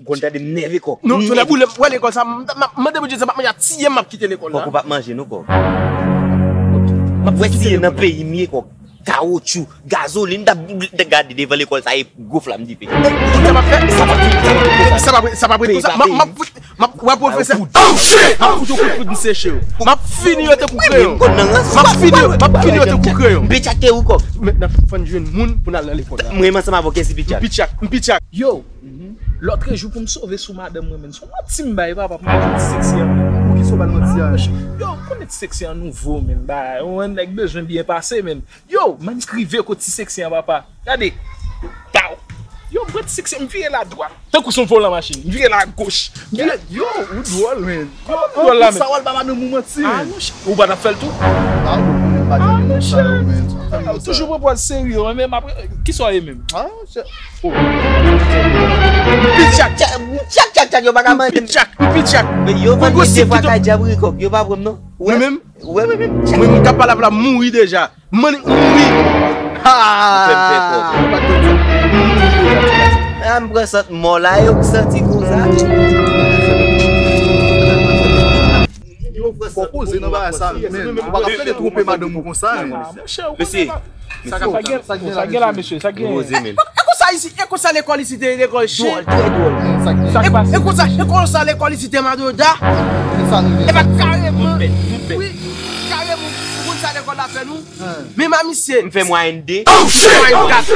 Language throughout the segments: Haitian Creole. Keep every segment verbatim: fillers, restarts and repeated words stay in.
Konn tande m nève kòk. Non, tonè boule, m wè lekòl sa, m ap mande Bondye sa, m ap manje a tiye m ap kite lekòl la. Kòk ou p ap manje non kòk. M ap wè tiye nan peyi m ye kòk. Kawotchou, gazolin, m t ap gade devan lekòl sa e gwo flam dife. Sa p ap fè, sa p ap fè, sa p ap fè, sa p ap fè, m ap, m ap, m ap, wè pwofesè. M ap fout yon kout poud m seche yo. M ap fini yo tankou kreyon. M ap fini yo, m ap fini yo tankou kreyon. M pe tchake ou kòk. Men n ap fann jwenn moun pou n al nan lekòl la. Mwen menm ansanm avè w kèsi pitchak. M pitchak, m pitchak. Yo, lòtrejou pou m sove sou madanm mwen menm. Se yon manti m bay papa pou m al jwenn ti seksi an. Poukisa w ba l manti a? Yo, konnen ti seksi an nouvo menm. Ba, yon nèg bezwen byen pase menm. Yo, man krive kot ti seksi an papa. Gade. Taw. Yo, m pran ti seksi an, m vire l adwat. Tankou se yon volan machin. M vire l agoch. M vire. Yo, ou dwòl, men. Kòman m dwòl la menm? Sa w al ba madanm ou manti, men. Ah, monchè. Ou pa t ap fè l tou? Ah, ou konnen m pa janm nan sa yo, men. Ou toujou pran pòz serye, men apre, kisa w ye menm? Ah, monchè. Oh. Pitchak. Tchak, tchak, tchak, yo pa ka manje. Pitchak, pitchak. Men yo vann mwen de fwa kay djab wi kòk. Yo pa pran m non. Mwen menm? Mwen menm. Mwen menm k ap pale avè w la, m mouri deja. Mwen mouri. Ha! Fè m pè kòk. Ah, m pran sant mò la, yo k santi konsa. Fò koze nan bagay sa, men. Ou pa ka fè de twonpe madanm ou konsa, men. Mesye, sa gen, sa gen la, mesye, sa gen. Poze, men. E konsa isi, e konsa lekòl isi te lekòl chen. Dwòl, trè dwòl. E konsa, e konsa lekòl isi te madoda. E pa kareman. Wi, kareman, ou konn sa lekòl la fè nou? Men ma misye. M fè mwayèn de. Mwayèn kat.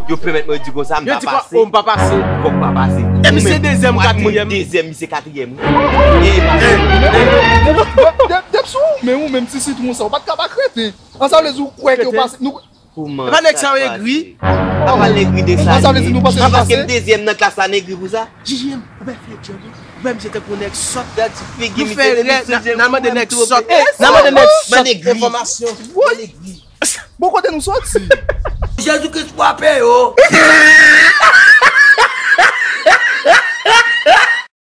Yo pèmèt mwen di konsa, m pa pase. Yo di kwa, oh, m pa pase. Fòk pa pase. E misye dezyèm, katriyèm. Dezyèm, misye katriyèm. E pa. Dep sou, men ou menm ti sitwon sa, ou pa t ka pa kreten. An sa vle di ou kwè ke ou pase. Nou, kòman? E pa nèg sa yo egri. Apa l egri de sa li? An sa vle di nou pase, nou pase. Paske m dezyèm nan klas la, n egri pou sa. J J M, ou pa fè djòb, ou pa misye tankou nèg sòt. Gad ti figi misye, depi sou je m, mwen tou oblije. N a mande nèg sòt. N a mande nèg sòt enfòmasyon. Bon, kote nou soti? Jezi Kris frape yo.